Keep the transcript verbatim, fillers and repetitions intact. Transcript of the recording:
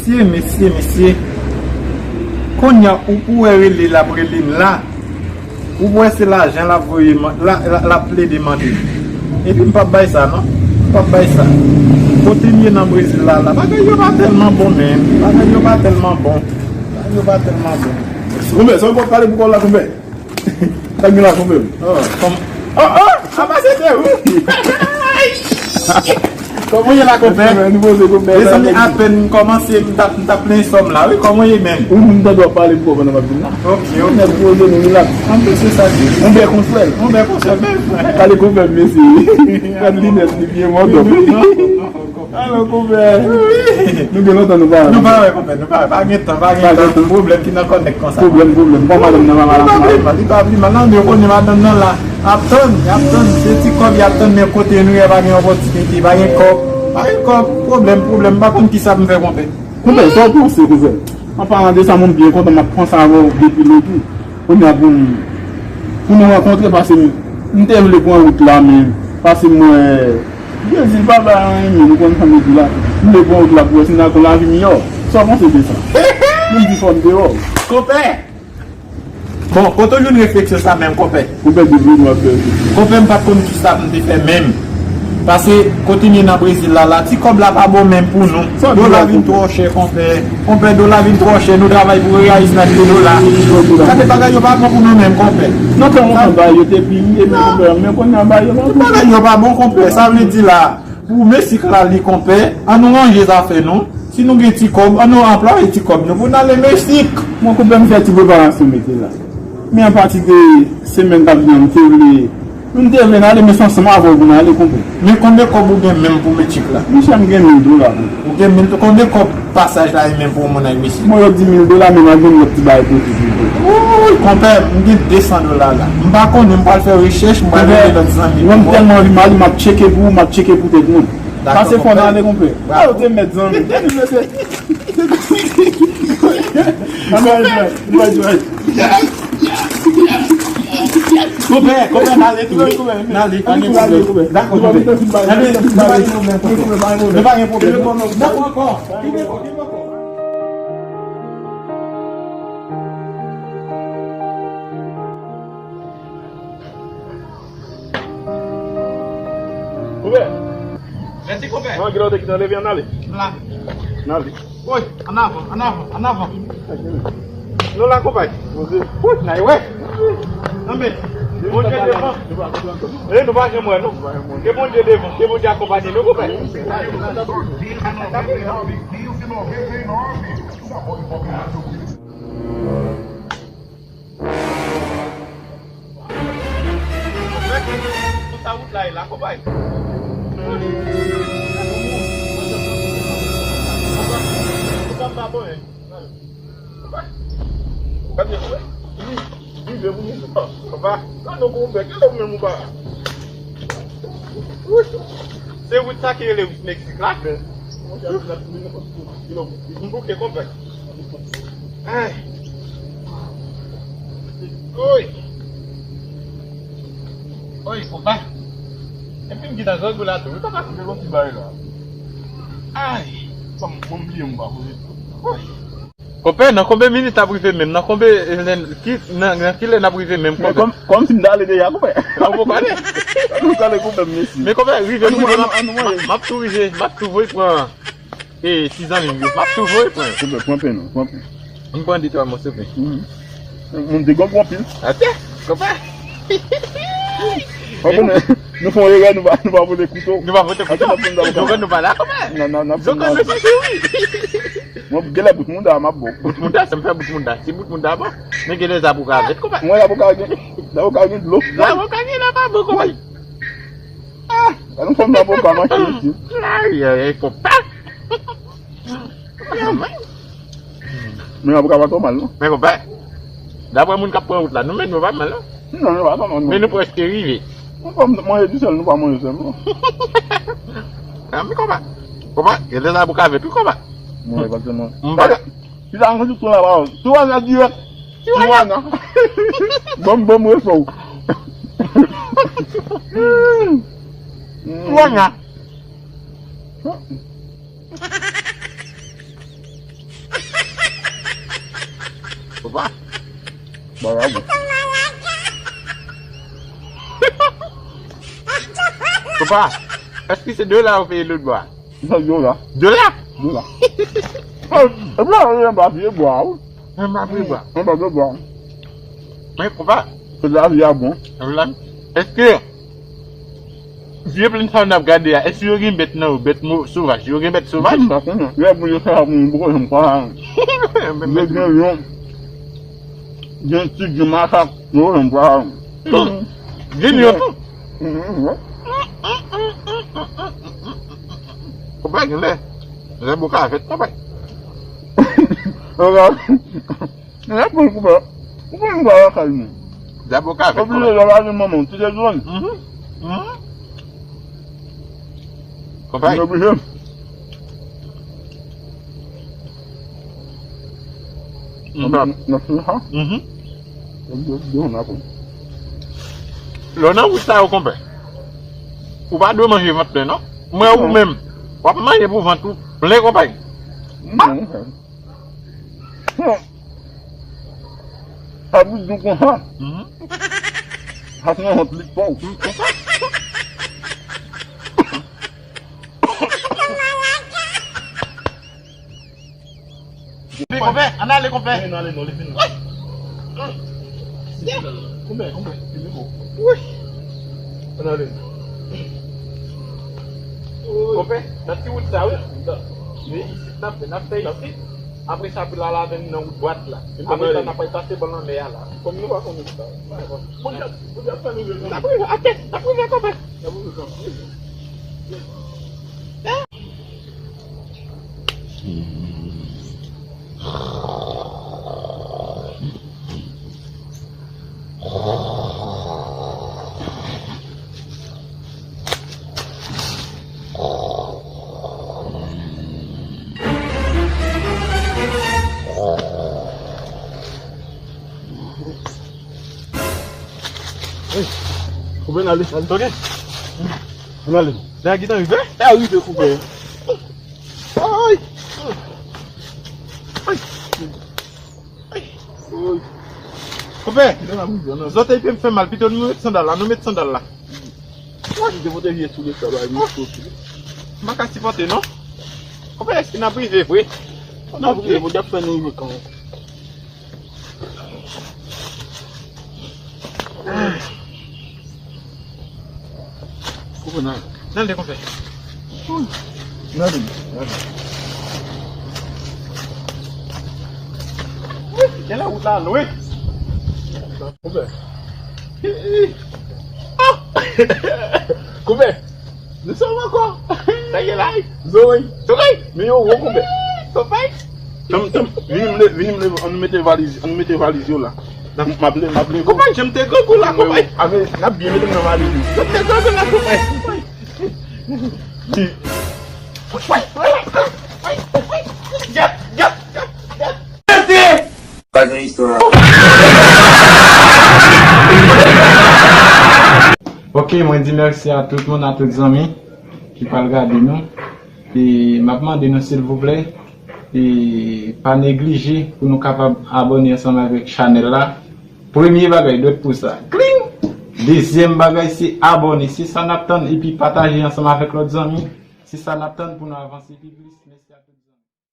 Mesye, mesye, mesye. Kounye a, ou pou wè rele l ap rele m la. Ou pou wè se lajan l ap voye man-, la, la, l ap plede mande m. Epi m p ap bay sa, non. M p ap bay sa. Kote m ye nan Brezil la, la, bagay yo pa tèlman bon, menm. Bagay yo pa tèlman bon. Bagay yo pa tèlman bon. Konbyen, sa w pral pale pou kò w la, konbyen? Sa gen la, konbyen? Oh, kòm-, oh, oh, sa pase de ou. Kòman w ye la, konpè? Mezanmi, apèn m kòmanse, m t ap, m t ap plenyen sòm la, wi. Kòman w ye menm? Ou menm, tande w ap pale pou kò pandan m ap vin la. Ok, ok. Nèg poze nou, relax. Anpil se sa ki. Yon bè konswèl. Yon bè konswèl, menm. Gade konpè, mesye. Gade linèt li, byen mòdòm. Alò, konpè. Nou gen lontan nou pa wè. Nou pa wè, konpè, nou pa wè. Pa gen tan, pa gen tan. Pwoblèm ki nan kònèk konsa. Pwoblèm, pwoblèm. Bon, madanm nan pa mal ansanm. Li pa pli mal, non, yo konnen madanm nan la. Ap tann, y ap tann. Se ti kòb y ap tann, men kote nou ye, pa gen opòtinite, pa gen kòb. Pa gen kòb, pwoblèm, pwoblèm. M pa konn kisa pou m fè, konpè. Konpè, sa w panse, konpè? An palan de sa, mwen byen kontan, m ap panse avè w depi lòt jou. Kounye a pou m, pou nou rankontre, paske m, m te vle pran wout la, men paske m wè Brezil pa bay anyen, men nou konn sa m di la. M vle pran wout la pou wè si n a gon lavi miyò. Sa w panse de sa? Moun di fò m deyò. Konpè! Bon, kote w jwenn refleksyon sa menm, konpè? Konpè, di vre, nou ap fè refleksyon. Konpè, m pa t konn kisa pou m te fè menm. Paske kote m ye nan Brezil la, la, ti kòb la pa bon menm pou nou. Dola vin twò chè, konpè. Konpè, dola vin twò chè, nou travay pou reyalize nan de dola. Gade bagay yo pa bon pou nou menm, konpè. Nan tan lontan, bagay yo te pi riye, men konpè, men kounye a bagay yo pa bon. Bagay yo pa bon, konpè. Sa vle di la, pou Meksik la, li konpè, an nou ranje zafè nou. Si nou gen ti kòb, an nou anplwaye ti kòb nou pou n ale Meksik. Mwen konpè, m fè ti preparasyon mete la. Men apati de semèn k ap vini an, m te vle, m te vle n ale, men se ansanm avè w pou n ale, konpè. Men konbyen kòb ou gen menm pou Meksik la? Monchè, m gen mil dola, konpè. Ou gen mil, konbyen kòb pasaj la e menm pou yon moun al Meksik? Bon, yo di mil dola, men m a gen lòt ti bagay kote tou, konpè. Wouy, konpè, m gen de san dola la. M pa konnen, m pral fè rechèch, m pral rele lòt zanmi. Mwen, m tèlman anvi m ale, m ap tcheke pou ou, m ap tcheke pou tèt mwen. Dakò, konpè. Pase fò n ale, konpè. Bravo. A, ou te mèt zanmi. Tèt mwen se Konpè, konpè, n ale tou, wi. N ale, pa gen pwoblèm. Dakò, konpè. N ale, nou pa gen pwoblèm, konpè. Nou pa gen pwoblèm. Dakò, ankò. Konpè. Mèsi, konpè. Mwen, kilè w te kite leve, ann ale. La. Ann ale. Woy, ann avan, ann avan, ann avan. Nou la, konpè. Woy, n a wè. Anben, Bondye devan. E, nou pa janm wè, non. Ke Bondye devan, ke Bondye akonpanye nou, konpè. Konpè, sou sa wout la ye la, konpè. Konpè, m pa bon, en. Konpè. Gade, konpè. Li, li vle pou nou. Konpè. Gade, konpè, gade ou menm ou pa. Se wout sa ki rele wout Meksik la. M bouke, konpè. Ay. Oy. Oy, konpè. Epi m gen nan zòt la tou. Wi, papa, se yon ti bagay la. Ay. Sa m, m bliye m pa koze. Oy. Konpè, nan konbyen minit n ap rive menm? Nan konbyen, eh, lè, ki, nan, nan ki lè n ap rive menm, konpè? Men kòm, kòm si m t ale deja, konpè. Ou poko ale? Nou t ale, konpè, mesye. Men konpè, rive, rive, m ap, m ap, m ap tou rive, m ap tou voye pran. E, ti zanmi m yo, m ap tou voye pran. Konpè, pran pen non, pran pen. M pran de twa mòso pen. Mhm. Moun te gonm anpil. Atè, konpè. Konpè, nou fè yon erè, nou pa, nou pa pote kouto. Nou pa pote kouto. Atè, n ap fè n avoka. Konpè, nou pa la, konpè. N a, n a, n ap fè n avoka. Mwen, genlè bout mouda, m ap bon. Bout mouda, sa m fè bout mouda. Si bout mouda bon, men genlè zaboka vèt, konpè. Mwen, zaboka gen, zaboka gen dlo. Zaboka gen la pa bon, konpè. Ah, gade yon fanm nan poko manke, mesye. Ay, ay, ay, konpè. Men avoka pa twò mal, non. Men konpè, daprè moun k ap pran wout la, nou menm nou pa mal, non. Non, nou pa twò mal, non. Men nou prèske rive. Nou pa manje di sèl, nou pa manje sèl, non. Ah, men konpè. Konpè, gen de avoka vèt, wi, konpè. Mwen, egzakteman. M pa ka. Ti Wana sou la, waw. Ti Wana dirèk. Ti Wana. Bon, bon, mwen fò. Ti Wana. Konpa, èske se dola ou peye lòt bò a? Non, dola. Dola? Dola. E bwa, e bwa, e bwa. Anba pye bwa. Anba pye bwa. Men konpa. Se lavi a bon. Èske vye plenn sa w n ap gade a, èske yo gen bèt nan yo, bèt mo-, sovaj? Yo gen bèt sovaj? M pa konnen. Lè pou yo fè a pou mwen, poko janm pa. Yo gen yon, gen tig, gen makak, yo janm pa. Gen lyon tou. Konpa gen lè. Lè bò ka fèt, konpa. Lè pou l koupe. Ou konn m pa lakay nou. Dyab ou ka fè. Oblije lè lage manman, ti te jwenn. Mhm. Mhm. Konpay. Mwen oblije. Mhm. Nan fini sa? Mhm. Mwen oblije di yon apre. Lè w nan wout sa yo, konpè, ou pa dwe manje vant plen, non. Mwen ou menm, w ap manje pou vant ou plen, konpay. Non. Sa pou di konsa. Mhm. Sa se yon hot lik pa w. Konpè, ann ale, konpè. Ann ale, non, li vin la. Konpè, konpè, li vin. Wi. Ann ale. Konpè, nan ti wout sa, wi. Men isit n ap fè, n ap fè isit. Apre sa, pou l al avè n nan wout dwat la. Apre sa, n ap al pase bò lanmè a la. Kòm nou pa konnen sa. Bon, Djab, bon, Djab, fè nou rive kanmenm. N ap rive, atè, n ap rive kanmenm. N ap rive kanmenm. Hey, konpè, n ale. Ok. Ann ale. Nèg la gentan rive? Nèg la rive, konpè. Ay! Ay! Ay! Konpè, zòtèy pye m fè mal, pito nou met sandal la, nou met sandal la. Mwen te pote vye soulye sa bay mwen soti. M pa ka sipòte non. Konpè, èske n ap rive vre? N ap rive, Bondye ap fè nou rive kanmenm. Koupe nan. Nan de konpè. Nan de. Nan de. Gen la wout la lwen. Konpè. Konpè. Nou sòm ankò. Sa gen la. Zoy. Zoy. Men yo wo konpè. Konpè. Tanm, tanm, vini m leve, vini m leve, ann mete valiz, ann mete valiz yo la. M ap leve, m ap leve. Konpay, jan m te grangou la, konpay. Ave, n ap byen mete m nan valiz yo. Jan m te grangou la, konpay. Di. Yap, yap, yap, yap. Pa gen istwa. Ok, mwen di mèsi a tout moun, a tout zanmi ki pral gade nou. E m ap mande nou, silvouplè, e pa neglije pou nou kapab abòne ansanm avèk chanèl la. Premye bagay, dwèt pou sa. Kling! Dezyèm bagay, se abòne. Se sa n ap tann. Epi pataje ansanm avèk lòt zanmi. Se sa n ap tann pou nou avanse pi plis. Mèsi a